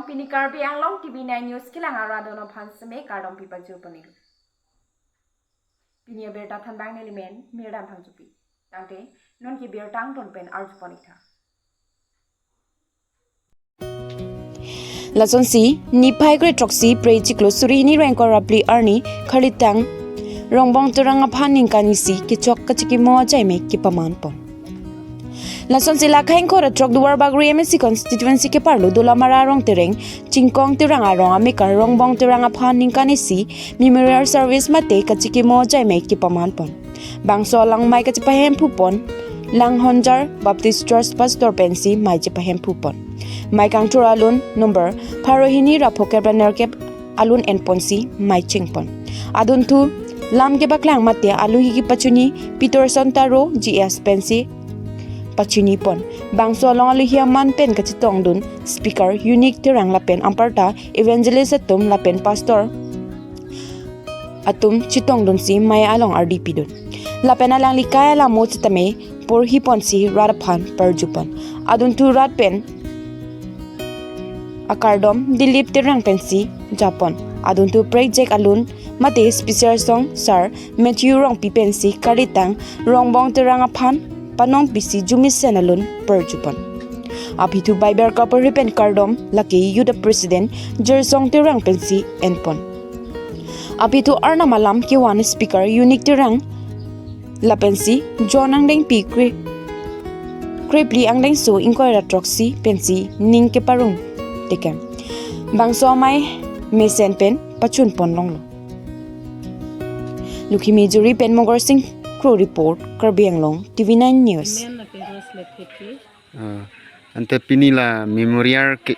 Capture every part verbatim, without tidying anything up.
Pini Karbi Anglong T V nine News kelang arat atum aphan seme kardom pipajir pon-iklo. Pini abirta thanbang nelimen Mirdan Phangchopi. Tangte non ke birta angton pen arju pon-ik tha. Lasonsi, niphai kre throksi phre chiklo suri hini ra ingkoi ra phli arni Khalitang Rongbong Terang aphan ningkan isi kechok kachikimo ajaime kepaman pon. Lasonsi, Lakha ingkoi ra throk Duarbagori M A C constituency keparlo Dolamara Rongtereng, Chingkong Terang arong amekar Rongbong Terang aphan ningkan isi memorial service mate kachikimo ajaime kepaman pon. Bangso along mei kachepahemphu pon Langhonjar Baptist Church Pastor pensi mei chepahemphu pon. Mei kangthur alun number pharo hini ra phokep ra nerkep alun en ponsi mei ching pon. Adunthu lam kepaklang mate aluhi kepachini Peterson Taro G S pensi pachini pon. Bangso along aluhi aman pen kachetongdun speaker Unique Terang lapen anparta evangelist atum lapen pastor atum chetongdunsi mei along ardi pidun. Lapen alangli kai alamo setame porhi ponsi rat aphan parju pon. Adunthu rat pen akardom Dilip Terang pensi japon. Adunthu prekjak alun mate speaker song sir Matthew Rongpi pensi Khalitang Rongbong Terang aphan panong pisi jumisen alun parju pon. Aphi thu Bible kaporhi pen kardom lake youth president Jersong Terang pensi en pon. Aphi thu arnam alam kevan speaker Unique Terang lapensi John angdengpi kre krephli angdengso ingkoi ra throksi pensi ning keparong tekang. Bangso amei mesen pen pachun pon longlo. Lukhimi Juri pen Mogorsing Kro report, Karbi Anglong T V nine News. Amen, lapen Rose Lethepi. Ah, ante pini la memorial ke,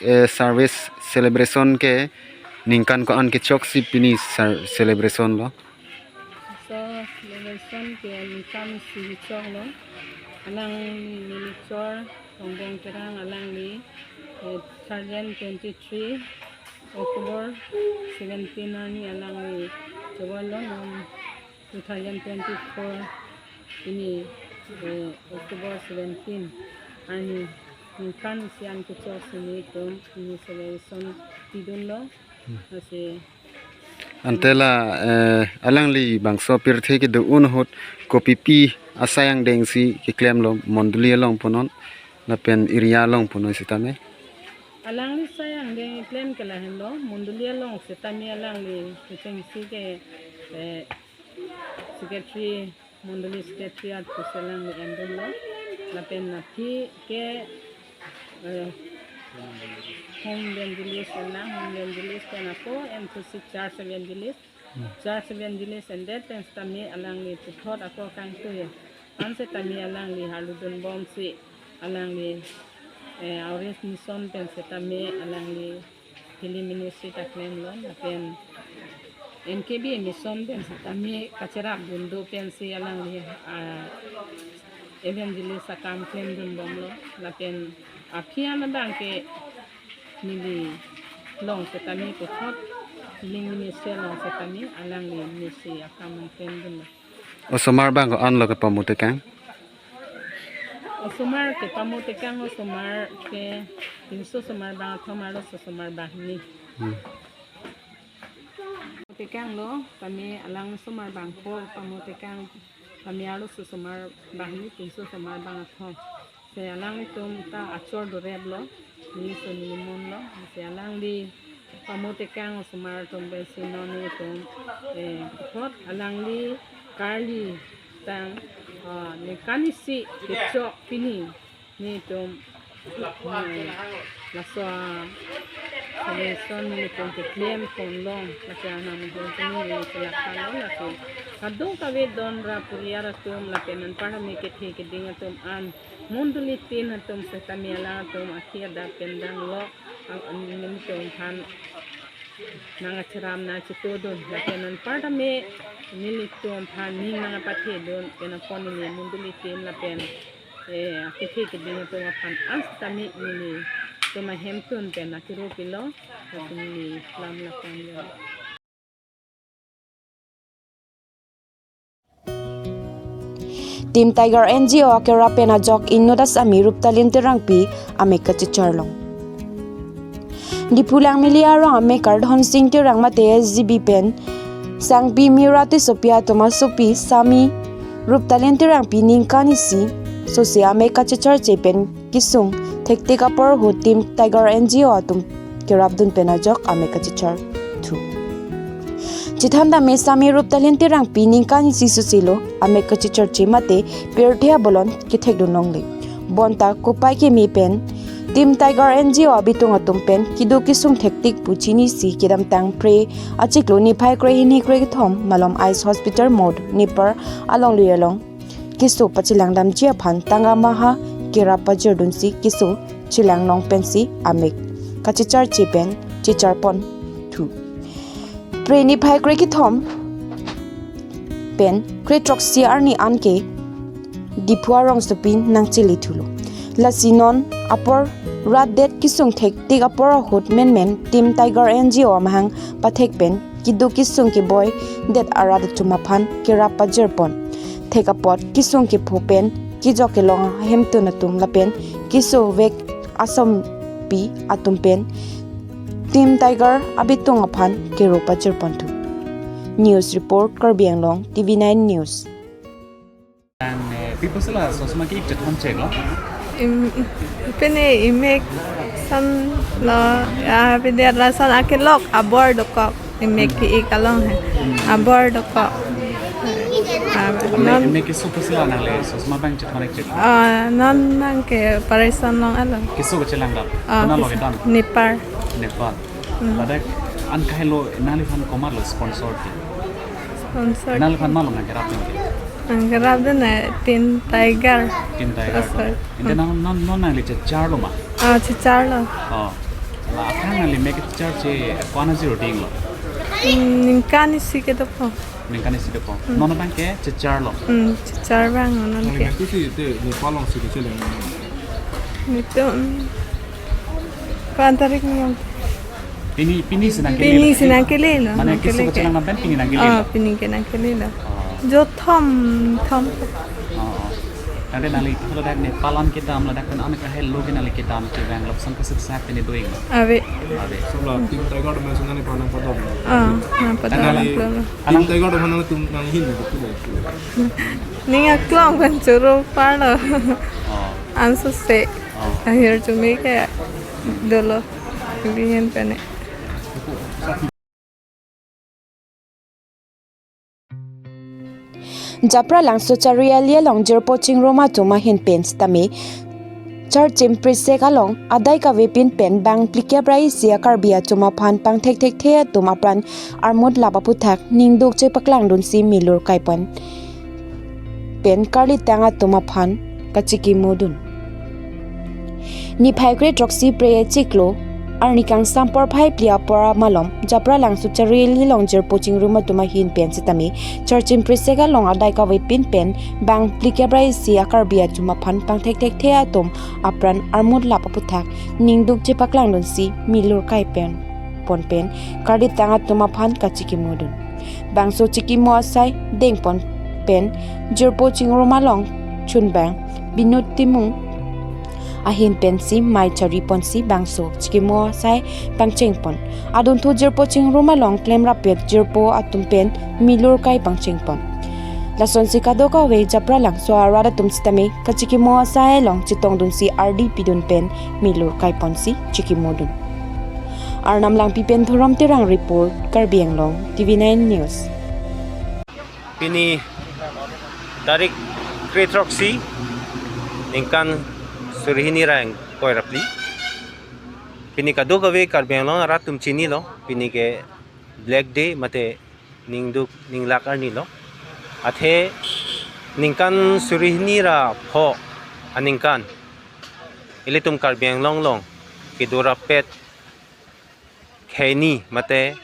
eh, service celebration ke ningkan ko-an kechoksi pini sar-, celebration lo? So celebration ke ningkan isi kechoklo. Alangli nelichor Rongbong Terang alangli, eh, two thousand twenty-three October seventeen arni alangli chobol lo, non two thousand twenty-four pini, eh, October seventeen arni ningkan isi an kechoksi nelitum pini celebration pidunlo. Hmm. Lasi ante la, eh, alangli bangso pirthe kedo-an ahut kopipi asai angdengsi keklemlo, mondoli along punon lapen area along punon setame? Alangli asai angdeng keklem ke lahenlo, mondoli along setame alangli kechengsi ke, eh, secretary, mondoli secretary arpu si alangli endunlo. Lapen aphi ke, eh, home evangelist, ena home evangelist pen ako M T C church evangelist. Hmm. Church evangelist endet pen setame alangli puthot ako kangtui an setame alangli arludunbomsi alangli, eh, Outreach Mission pen setame alangli Healing Ministry ta klemlo, lapen M K B Mission pen setame kacherapdun do pensi alangli, ah, evangelist akam klemdunbomlo, lapen aphi an abang ke neli along setame puthot Healing Ministry along setame alangli ministry akam klemdunlo. Osomar abang ko-an lo kepamu tekang? Osomar kepamu tekang, osomar ke pinso osomar bangkethom, arloso osomar banghini. Hmm. Tekanglo, kami alang osomar bangpho pamu tekang, kami arloso osomar banghini, pinso osomar bangkethom. Lasi alanglitum ta achor doreplo, neliso nelimonlo. Lasi alangli pamu tekang osomar atum pensi non nelitum, eh, puthot alangli karli tang, ah, ningkan isi kechok pini nelitum, eh, laso, ah, celebration nelitum keklem ponlong, lasi anam hong sini nelitum lakhalo, lasi kadokave don ra puriar atum lapen anparta me kethe keding atum an mondoli tin atum setame alangtum akhei adap pen danglo, ang, ang, nelitum aphan nangkacherap nangkachetongdun, lapen anparta me nelitum aphan ning nangkapathedun, pen apon neli mondoli tin lapen, eh, akethe keding atum aphan an setame nelitum ahemtun pen akiro pilo, lapen neli lam lapan yo. Team Tiger N G O akerap pen ajok inut asami Ruptalin Terangpi amek kachecharlong. Diphu Langmili arong amekar Dhonsing Terang mate S G B pen Sangpi Mira Tissopi atum asopi Sami Ruptalin Terangpi ningkan isi sose amek kachecharche pen kesung thektik apor ahut Team Tiger N G O atum kerapdun pen ajok amek kachechar thu. Chethan tame Sami Ruptalin Terangpi ningkan isi sose lo amek kachecharche mate pirthe abolon kethekdun longle. Bonta kopai keme pen Team Tiger N G O abitung atum pen kedo kesung thektik pu chinisi kedamtang Phre achiklo niphai kre hini kre kethom malom Eyes Hospital Mode Nipar alongle along keso pachelangdamji aphan tangka maha kerap pajirdunsi keso chelang long pensi amek kachecharche pen checharpon thu. Phre niphai kre kethom pen kre throksi arni anke Diphu arongsopi nangchele thulo. Lasi non apor rat det kesung thektik apor ahut menmen Team Tiger N G O amahang pathek pen kedo kesung keboi det arat atum aphan kerap pajirpon thek apot kesung kepho pen kejok kelong ahemtun atum lapen kesung vek asompi atum pen Team Tiger abitung aphan kero pajirpon thu. News report, Karbi Anglong, T V nine News. Ang, eh, pi pusi la sosma ke-ik chethan chek lo? Im, pini imek san lo, ah, pini lason akelok abor dokok. Imek ke-ik along he. Abor dokok. Ah, Imek, non, imek keso pusi la nangle sosma abang chethan chek lo? Ah, non nang ke Paresan long alo. Keso kachelangdam? Ah, Konat lo keso kedam? Nipar. Nipar. Hmm. Ladak an kahelo nangliphan komatlo sponsor ke? Sponsor. Nangliphan malo nangkerap ke? Nangkerapdun na Team Tiger. Team Tiger. Sponsor. Ante Hmm. nang, nang, non nangli checharlo ma? Ah, checharlo. Oh. La aphrang nangli mek kecharche ko-an ajir dinglo? Hmm, ningkan isi kedopo. Ningkan isi dopo. Hmm. Non abang ke checharlo? Hmm, chechar abang non Nangli ke. Mek isi te Nepal alongsi kacheleng. Nelitum, hmm, ko-an tarik ni yang. Pini, pini si nangkele. Pini si nangkele lo, Mane nangkele keso ke. Kachelangdam pen pini nangkele Oh, lo. Pini ke nangkele lo. Oh. Jo thom, thom. Oh, oh. Tangte nangli thom ladak Nepal an kedam ladak pen an kahelo ke nangli kedam ke bang lok san kasik sak pini doing lo. Ave. Ave. Sabla Team Tiger atum si nangli phan nangpadam. Ah, nangpadam Nangli lo. Team Tiger atum nangtum nanghin betul ya. Ning aklong pen choro parlo. Oh. Anso se. Oh. Ahir chumi ke dolo. Bihin pene. Japra Langso Chariali along jirpo chingrum atum ahin pen sitame Charchim Prisek along adai kavepin pen bang phlikep ra isi a-Karbi atum aphan pangthekthekthe atum apran armut lap aputhak ningduk chepaklangdunsi milur kaipon pen karlitang atum aphan kachikimodun. Niphai kre throksi Phre achiklo arni kangsam porphai phli apor malom Japra Langso Chariali along jirpo chingrum atum ahin pen sitame Charchim Prisek along adai kavepin pen bang phlikep ra isi a-Karbi atum aphan pangthekthekthe atum apran armut lap aputhak ningduk chepaklangdunsi milur kaipon pon pen karlitang atum aphan kachikimodun. Bangso chikimo asai dengpon pen jirpo chingrum along chunbang Binod Timung ahin pensi mei chariponsi bangso chikimo asai pangchengpon. Adunthu jirpo chingrum along klemrappet jirpo atum pen milur kai pangchengpon. Lasonsi kadokave Japra Langso arat atum sitame kachikimo asai along chetongdunsi ardi pidun pen milur kaiponsi chikimodun. Arnam Langpi pen Dhorom Terang report, Karbi Anglong, T V nine News. Pini tarik kre throksi ningkan suri hini ra ingkoi ra phli. Pini kadokave Karbi Anglong arat atum chinilo, pini ke Black Day mate ningduk ninglak arni lo. Athe ningkan suri hini ra pho aningkan ilitum Karbi Anglong along kedo rappet khei ni mate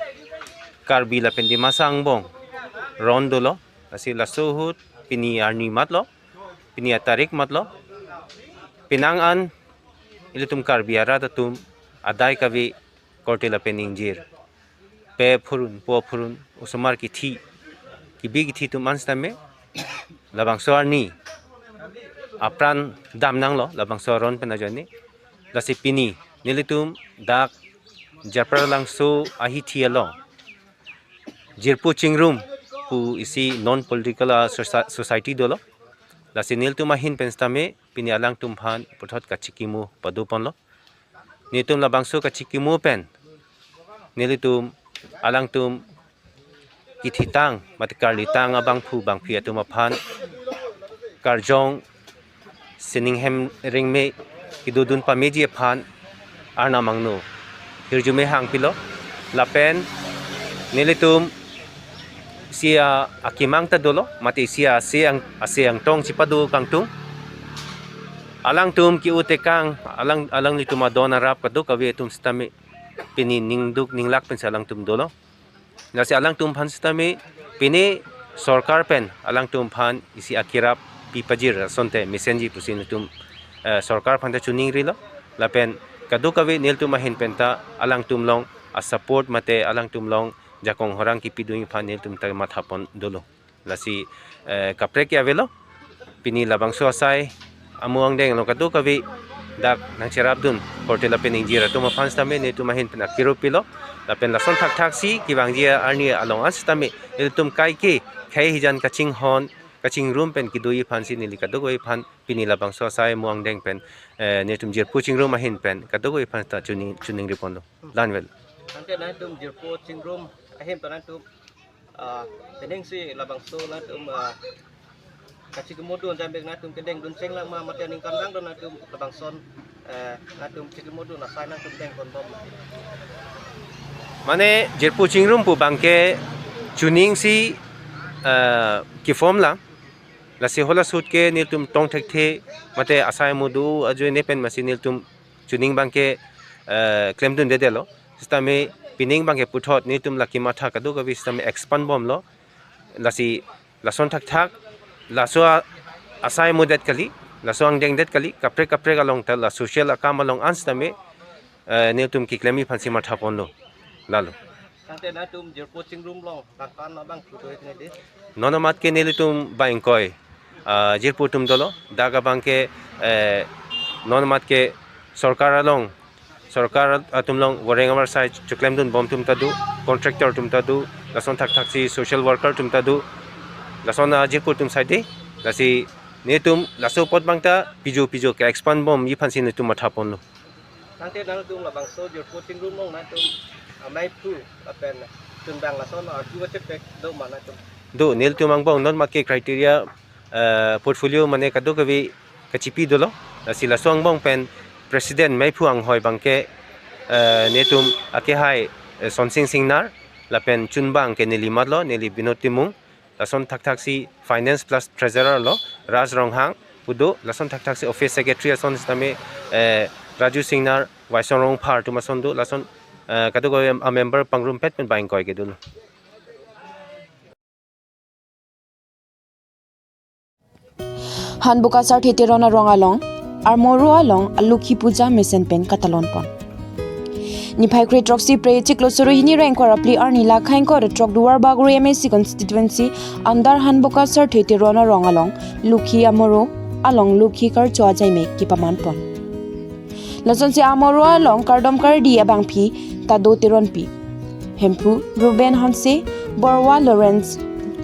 Karbi lapen Dimasa angbong ron dolo. Lasi laso ahut pini arni matlo, pini atarik matlo. Penang an ilitum Karbi arat atum adai kave korte lapen ingjir, pe phurun po phurun osomar kithi kibi kithi atum an sitame labangso arni apran damnanglo, labangso aron pen ajoine. Lasi pini nelitum dak Japralangso ahithi along jirpo chingrum pu isi non political a soci- society dolo. Lasi nelitum ahin pen sitame pini alangtum aphan puthot kachikimo padoponlo. Nelitum labangso kachikimo pen nelitum alangtum kithitang mate karlitang abangphu bangphi atum aphan karjong sining hem ringme kedodun pameji aphan Arnam angno hirjume hangpilo. Lapen nelitum isi a- akemang ta dolo, mate isi ase ang- ase angtong chipado kangtung. Alangtum ke-o tekang, alang alanglitum adon arap kadokave atum sitame pini ningduk ninglak pensi alangtum dolo. Lasi alangtum aphan sitame pini sorkar pen alangtum aphan isi akerap pipajir asonte mesenji pusi nelitum, eh, sorkar aphan ta chuningrilo. Lapen kadokave nelitum ahin pen ta alangtum along asupport mate alangtum along jakong horang kipidun aphan nelitum ta mathapon dolo. Lasi, eh, kaprek ke avelo. Pini labangso asai amo angdeng along kadokave dak nangcherapdun korte lapen ingjir atum aphan sitame nelitum ahin pen akiro pilo. Lapen lason thakthaksi kevangji arni along an sitame nelitum kaike khei hijan kachinghon kachingrum pen kedoji aphansi neli kadokave aphan pini labangso asai amo angdeng pen, eh, nelitum jirpo chingrum ahin pen kadokave aphan ta chuning chuningriponlo. Lanvel. Anke nangtum jirpo chingrum ahin pen nangtum, ah, peningsi labangso nangtum, ah, kachikimodun jambek nangtum kedengdun chenglang ma mate ningkan langdun nangtum labangson, eh, nangtum chikimodun asai nangtum dengponbom. Mane jirpo chingrum pu abangke chuningsi, eh, keform lang. Lasi hala ahut ke nelitum tong thekthe mate asai amo do ajoine pen masi nelitum chuning abangke, eh, klemdundedetlo. Sitame pining abangke puthot nelitum lake matha kadokave sitame expand bomlo. Lasi lason thakthak, laso a- asai amo det kali, laso angdeng det kali, kaprek kaprek along ta la social akam along an sitame, eh, nelitum keklemji aphansi mathaponlo. Lalo. Tangte nangtum jirpo chingrum along tangka abang putu ne de. Non amat ke nelitum ba ingkoi, ah, jirpo atum dolo, dak abangke, eh, non amat ke sorkar along, sorkar atum along voreng avarsai cheklemdunbom atum ta do, contractor atum ta do, lason thakthaksi social worker atum ta do, lason, ah, jirpo atum side, lasi nelitum laso apot abang ta pijo pijo ke-expand bomji aphansi nelitum mathaponlo. Tangte nangtum labangso jirpo chingrum along nangtum, ah, meiphu lapen chunbang lason, ah, arju kachepek do ma nangtum? Do, nelitum angbong non amat ke criteria, eh, portfolio mane kadokave kachipi dolo. Lasi laso angbong pen president meiphu anghoi abangke, eh, nelitum akehai, eh, Sonsing Singnar, lapen chunbang ke neli matlo, neli Binod Timung. Lason thakthaksi finance plus treasurer lo, Raj Ronghang pu do, lason thakthaksi office secretary ason sitame, eh, Raju Singnar, Waisong Rongphar atum ason do, lason, eh, kadokave a member pangrumpet pen ba ingkoi kedo. Hanboka Sarthe Teron arong along, Amoro along Alukhi Puja mesen pen katalonpon. Niphai kre throksi Phre chiklo suri hini ra ingkoi ra phli arni lakha ingkoi ra throk Duarbagori M A C constituency under Hanboka Sarthe Teron arong along Lukhi Amoro along Lukhi karcho ajaimek kepamanpon. Lasonsi Amoro along kardom kardi abangphi Tado Teronpi, Hemphu Ruben Hanse, Borwa Lawrence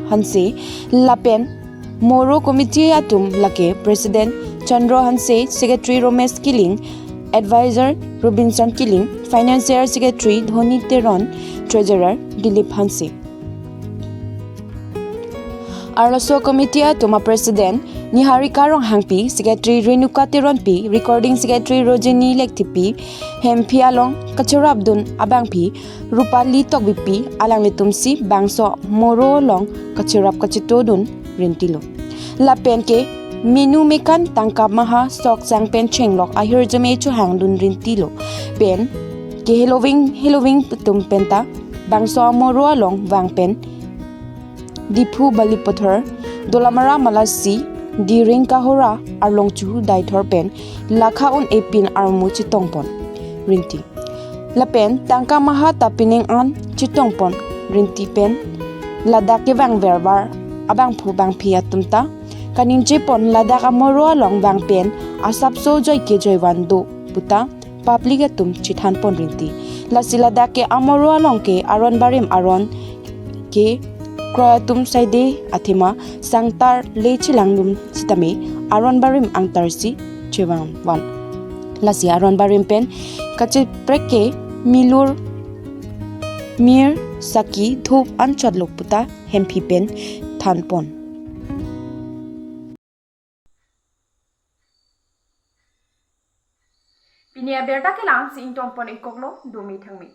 Hanse, lapen Moro Committee atum lake President Chandra Hanse, Secretary Romesh Killing, Advisor Robinson Killing, Financial Secretary Dhoni Teron, Treasurer Dilip Hanse. Arloso Committee atum a President Niharika Ronghangpi, Secretary Renuka Teronpi, Recording Secretary Rojini Lekthipi, Hemphi along kacherapdun abangphi Rupali Tokbipi, alanglitumsi bangso Moro along kacherap kachetodun rintilo. Lapen ke menu mekan tangka maha sok sang pen chenglok ahirjume chohangdun rintilo. Pen ke heloving heloving atum penta bangso Moro along vang pen Diphu Balipathar, Dolamara Malasi, Diring Kahora, Arlong Chuhu Daithor pen lakha un-e pin armu chetongpon rinti. Lapen tangka maha ta pining an chetongpon rinti pen ladak kevang vervar abangphu bangphi atum ta kaningjepon ladak Amoro along vang pen asapso joike joivan do puta public atum chethanpon rinti. Lasi ladak ke amoro along ke aron barim aron ke kroi atum saide athema sangtar le chelang dun sitame aron barim angtar si chevang van. Lasi aron barim pen kacheprek ke milur, mir, saki, dhup anchot lo puta hemphi pen thanpon. Pini abirta kelang si ingtonpon ikoklo, Domi Thangmi.